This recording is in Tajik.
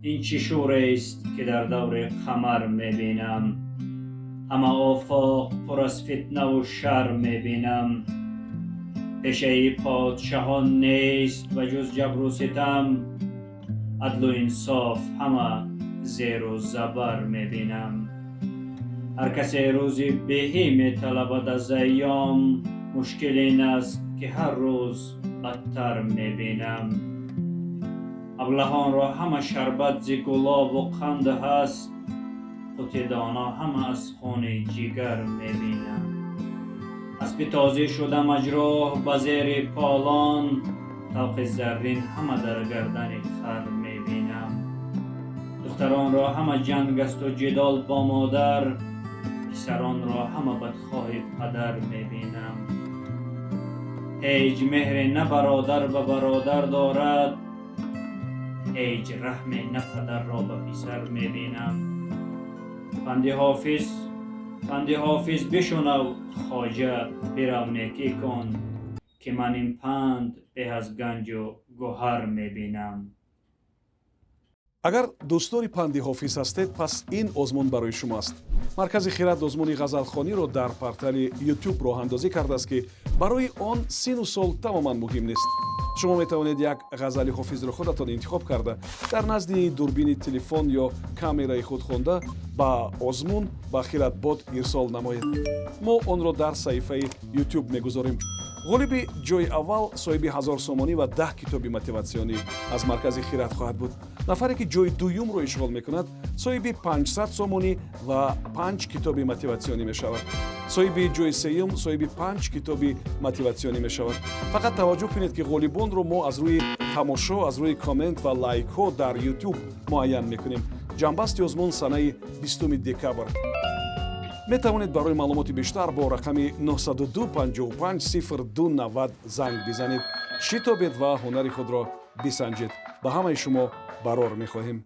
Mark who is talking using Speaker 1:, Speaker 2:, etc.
Speaker 1: Ин чӣ шӯрест, ки дар даври қамар мебинам? Ҳама офоқ пур аз фитнаву шар мебинам. Пешаи подшаҳон нест ба ҷуз ҷабру ситам, адлу инсоф ҳама зеру забар мебинам. Ҳар касе рӯзи беҳӣ металабад аз айём, мушкил ин аст, ки ҳар рӯз бадтар мебинам. Аблаҳонро ҳама шарбат зи гулобу қанд ҳаст, қути доно ҳама аз хуни ҷигар мебинам. Аспи тозӣ шуда маҷрӯҳ ба зери полон, тавқи заррин ҳама дар гардани хар мебинам. Духтаронро ҳама ҷанг асту ҷидол бо модар, писаронро ҳама бадхоҳи падар мебинам. Ҳеҷ меҳре на бародар ба бародар дорад, ҳеҷ раҳме на падарро ба писар мебинам. Панди Ҳофиз, панди Ҳофиз бишунав, хоҷа, бирав, некӣ кун, ки ман ин панд беҳ аз ганҷу гӯҳар мебинам.
Speaker 2: Агар дӯстдори панди Ҳофиз ҳастед, пас ин озмун барои шумо аст. Маркази Хирад озмуни ғазалхониро дар портали YouTube роҳандозӣ кардааст, ки барои он сину сол тамоман муҳим нест. Шумо метавонед як ғазали Ҳофизро худатон интихоб карда, дар назди дурбини телефон ё камераи худ хонда, ба озмун ба Хиратбот ирсол намоед. Мо онро дар саҳифаи YouTube мегузорем. Ғолиби ҷои аввал соҳиби 1000 сомонӣ ва 10 китоби мотиватсионӣ аз маркази Хират хоҳад буд. Нафаре ки ҷои дуюмро ишғол мекунад, соҳиби 500 сомонӣ ва панҷ китоби мотиватсионӣ мешавад. Соҳиби ҷои сеюм соҳиби панҷ китоби мотиватсионӣ мешавад. Фақат таваҷҷӯҳ кунед, ки ғолибонро мо аз рӯи тамошо, аз рӯи коммент ва лайкҳо дар YouTube муайян мекунем. Ҷамъбасти озмун санаи 20 декабр. Метавонед барои маълумоти бештар бо рақами 902 55 02 90 занг бизанед. Шитобед ва ҳунари худро бисанҷед. Ба ҳамаи шумо барор мехоҳем.